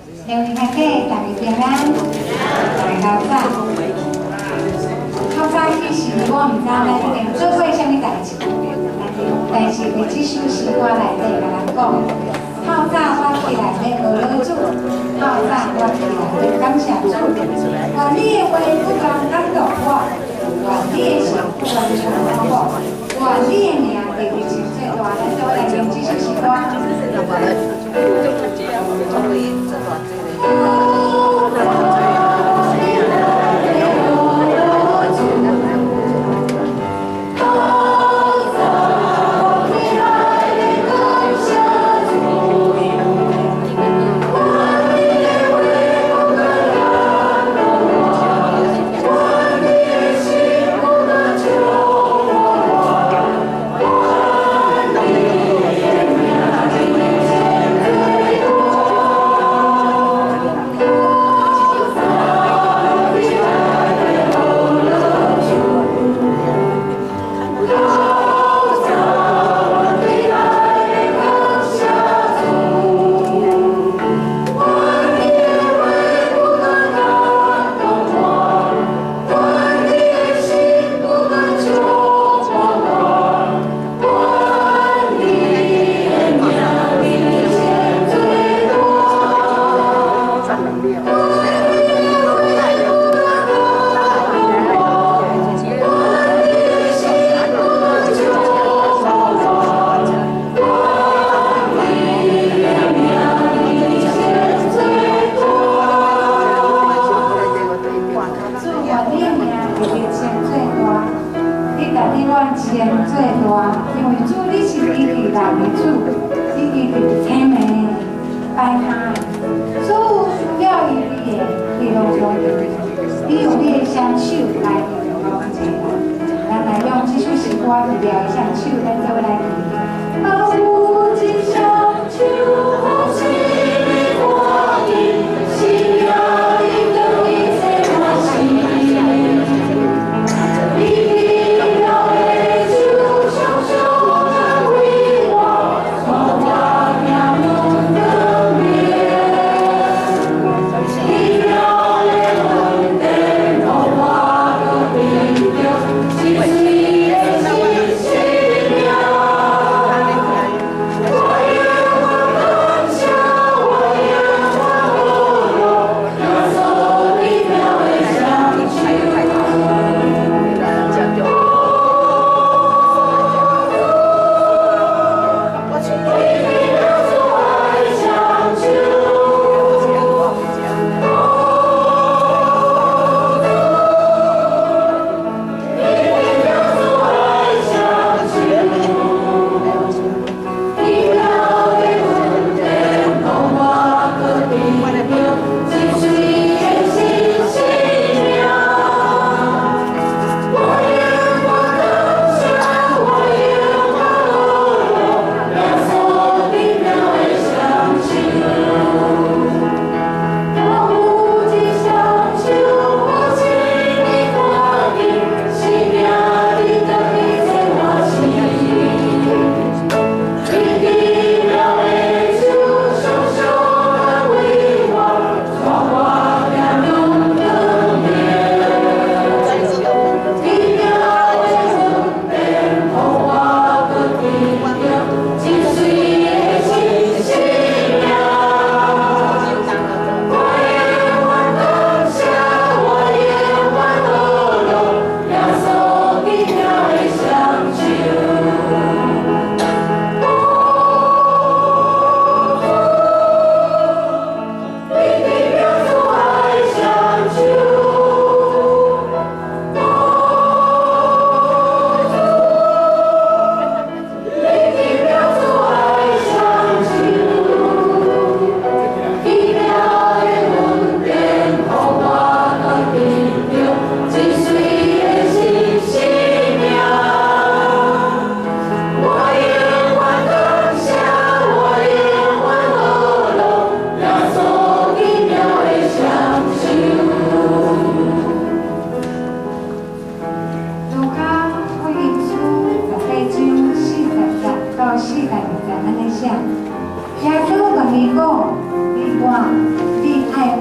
各位大家，大家平安，大家早。較早起時，我毋知咱已經做過啥物代誌，但是佇這首詩歌內底共咱講，透早我起來欲學老主，透早我起來欲感謝主，願你的話不斷感動我，願你的心不斷充滿我，願你的名得著最大。咱做伙來念這首詩歌。一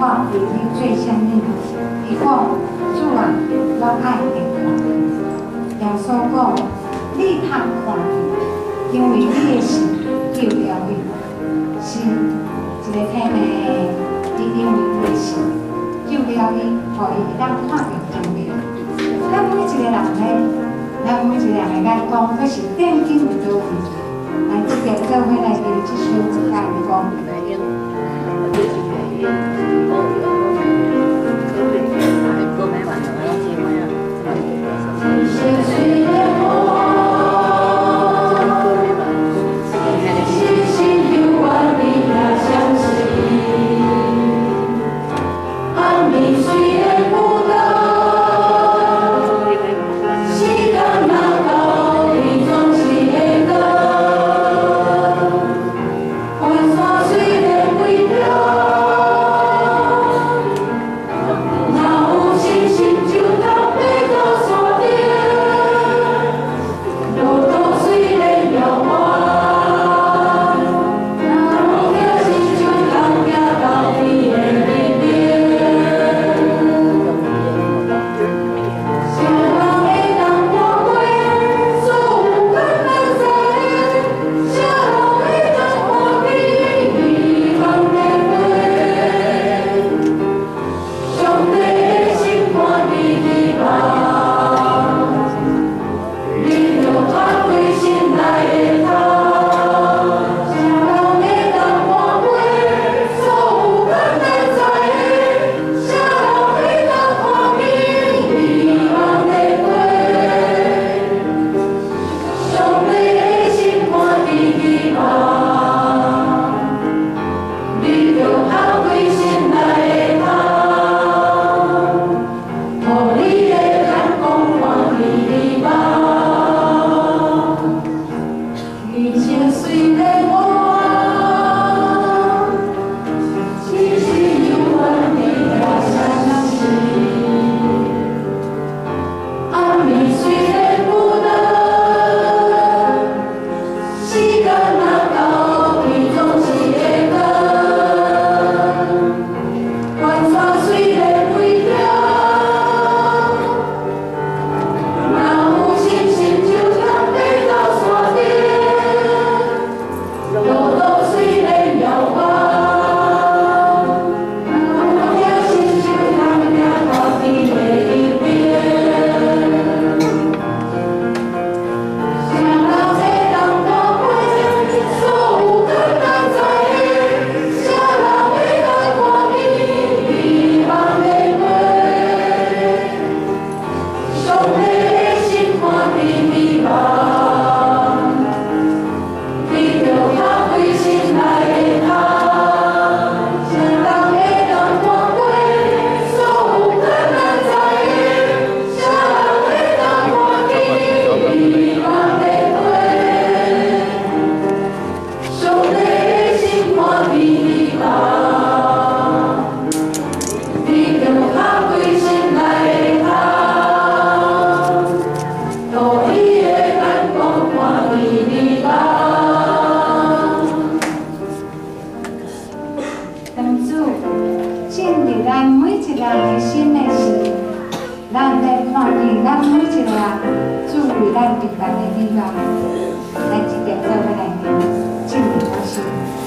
為你做啥物？伊講：主啊，我愛會看見。耶穌講：你通看見，因為你的信救了你。是一個天的，伊因為伊的信救了伊，予伊會當看著光明。咱每一個人呢，咱每一個人的眼光，閣是定睛佇佗位？咱這個做伙來念這首眼光。咱預備的禮物，咱直接做伙來念，進入我心。